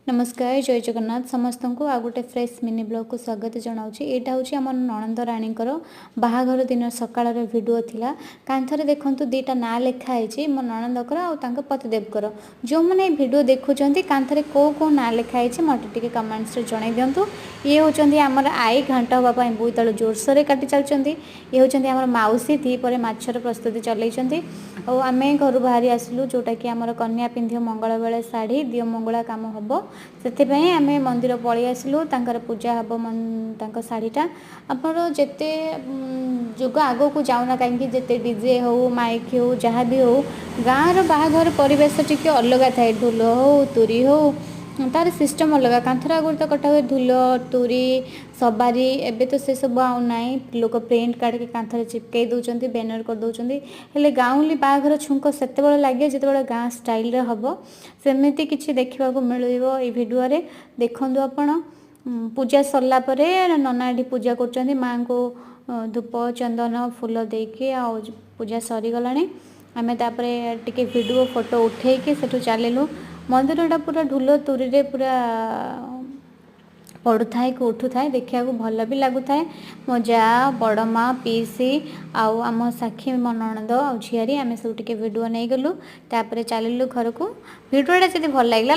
ନମସ୍କାର, ଜୟ ଜଗନ୍ନାଥ ସମସ୍ତଙ୍କୁ। ଆଉ ଗୋଟେ ଫ୍ରେଶ୍ ମିନି ବ୍ଲଗ୍କୁ ସ୍ୱାଗତ ଜଣାଉଛି। ଏଇଟା ହେଉଛି ଆମ ନଣନ୍ଦ ରାଣୀଙ୍କର ବାହାଘର ଦିନ ସକାଳର ଭିଡ଼ିଓ ଥିଲା। କାନ୍ଥରେ ଦେଖନ୍ତୁ, ଦୁଇଟା ନାଁ ଲେଖା ହେଇଛି, ମୋ ନଣନ୍ଦଙ୍କର ଆଉ ତାଙ୍କ ପତିଦେବଙ୍କର। ଯେଉଁମାନେ ଏ ଭିଡ଼ିଓ ଦେଖୁଛନ୍ତି, କାନ୍ଥରେ କେଉଁ କେଉଁ ନାଁ ଲେଖା ହେଇଛି, ମୋତେ ଟିକେ କମେଣ୍ଟସରେ ଜଣାଇ ଦିଅନ୍ତୁ। ଇଏ ହେଉଛନ୍ତି ଆମର ଆଈ, ଘାଣ୍ଟ ହେବା ପାଇଁ ବୋଇତାଳୁ ଜୋରସୋରରେ କାଟି ଚାଲିଛନ୍ତି। ଇଏ ହେଉଛନ୍ତି ଆମର ମାଉସୀ, ଦ୍ୱିପହରେ ମାଛର ପ୍ରସ୍ତୁତି ଚଲେଇଛନ୍ତି। ଆଉ ଆମେ ଘରୁ ବାହାରି ଆସିଲୁ, ଯେଉଁଟାକି ଆମର କନ୍ୟା ପିନ୍ଧିବ ମଙ୍ଗଳ ବେଳେ ଶାଢ଼ୀ, ଦିଅ ମଙ୍ଗଳା କାମ ହେବ। ସେଥିପାଇଁ ଆମେ ମନ୍ଦିର ପଳେଇ ଆସିଲୁ। ତାଙ୍କର ପୂଜା ହେବ, ତାଙ୍କ ଶାଢ଼ୀଟା। ଆପଣ ଯେତେ ଯୁଗ ଆଗକୁ ଯାଉନା କାହିଁକି, ଯେତେ ଡିଜେ ହେଉ, ମାଇକ୍ ହେଉ, ଯାହା ବି ହେଉ, ଗାଁର ବାହାଘର ପରିବେଶ ଟିକେ ଅଲଗା ଥାଏ। ଢୋଲ ହେଉ, ତୁରି ହେଉ, ତାର ସିଷ୍ଟମ୍ ଅଲଗା। କାନ୍ଥର ଆଗରୁ ତ କଟା ହୁଏ ଢୋଲ, ତୁରି, ସବାରି। ଏବେ ତ ସେସବୁ ଆଉ ନାହିଁ। ଲୋକ ପ୍ରିଣ୍ଟ କାଢ଼ିକି କାନ୍ଥରେ ଚିପକେଇ ଦେଉଛନ୍ତି, ବ୍ୟାନର୍ କରିଦେଉଛନ୍ତି। ହେଲେ ଗାଉଁଲି ବାହାଘର ଛୁଙ୍କ ସେତେବେଳେ ଲାଗେ, ଯେତେବେଳେ ଗାଁ ଷ୍ଟାଇଲରେ ହେବ। ସେମିତି କିଛି ଦେଖିବାକୁ ମିଳିବ ଏଇ ଭିଡ଼ିଓରେ, ଦେଖନ୍ତୁ ଆପଣ। ପୂଜା ସରିଲା ପରେ ନନା ଏଠି ପୂଜା କରୁଛନ୍ତି ମାଆଙ୍କୁ ଧୂପ, ଚନ୍ଦନ, ଫୁଲ ଦେଇକି। ଆଉ ପୂଜା ସରିଗଲାଣି। ଆମେ ତାପରେ ଟିକେ ଭିଡ଼ିଓ ଫଟୋ ଉଠେଇକି ସେଠୁ ଚାଲିଲୁ। ମନ୍ଦିରଟା ପୁରା ଢୋଲ ତୁରିରେ ପୁରା ପଡ଼ୁଥାଏ କି ଉଠୁଥାଏ, ଦେଖିବାକୁ ଭଲ ବି ଲାଗୁଥାଏ। ମୋ ଯାଆ, ବଡ଼ ମା, ପିଇସି ଆଉ ଆମ ସାକ୍ଷୀ, ମୋ ନଣନ୍ଦ ଆଉ ଝିଆରୀ, ଆମେ ସବୁ ଟିକେ ଭିଡ଼ିଓ ନେଇଗଲୁ। ତାପରେ ଚାଲିଲୁ ଘରକୁ। ଭିଡ଼ିଓଟା ଯଦି ଭଲ ଲାଗିଲା